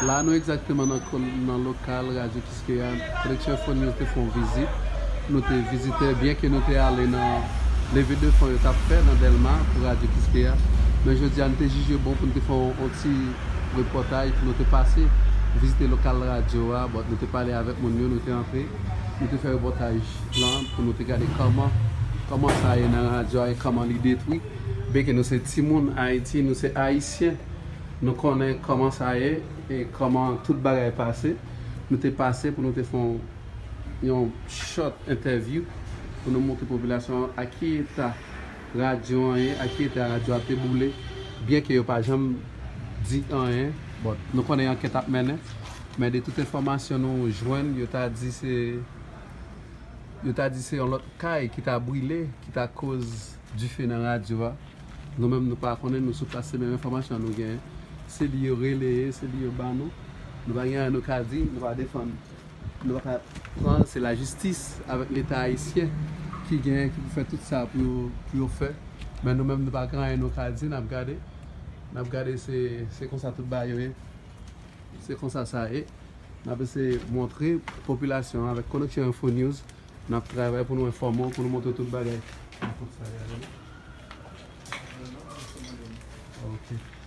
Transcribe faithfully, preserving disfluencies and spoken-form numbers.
La nou egzakteman nan, nan lokal Radyo Kiskeya. Koneksyon Info News te fè yon vizit. Nou te vizitè, byen ke nou te ale nan leve de fon yo t ap fè nan Dèlma pou Radyo Kiskeya. Men jodi a, nou te jije bon pou nou te fè yon, yon ti repòtaj, pou nou te pase vizite lokal radyo a, bon, nou te pale avèk moun yo, nou te antre, nou te fè repòtaj lan pou nou te gade kòman, kòman sa ye nan radyo a e kòman li detwi. Byen ke nou se timoun Ayiti, nou se Ayisyen, nou konnen kòman sa ye e kòman tout bagay pase. Nou te pase pou nou te fè yon, yon short interview pou nou montre popilasyon an a ki eta radyo an ye, a ki eta radyo a te boule, byen ke yo pa janm di anyen. Bon, nou konnen ankèt ap mennen, men de tout enfòmasyon nou jwenn, yo ta di se, yo ta di se yon lòt kay ki ta brile, ki ta koz dife nan radyo a. Nou menm, nou pa konnen, nou sou plas, se menm enfòmasyon nou genyen. Se li yo releye, se li yo ba nou. Nou pa gen anyen nou ka di, nou pa defann, nou pa ka pran, se lajistis avèk Leta ayisyen ki genyen, ki pou fè tout sa pou yo, pou yo fè. Men nou menm, nou pa gen anyen nou ka di, n ap gade. N ap gade, se, se konsa tout bagay yo ye. Se konsa sa ye. N ap eseye montre popilasyon an avèk Koneksyon Info News. N ap travay pou nou enfòme w, pou nou montre w tout bagay. Ok.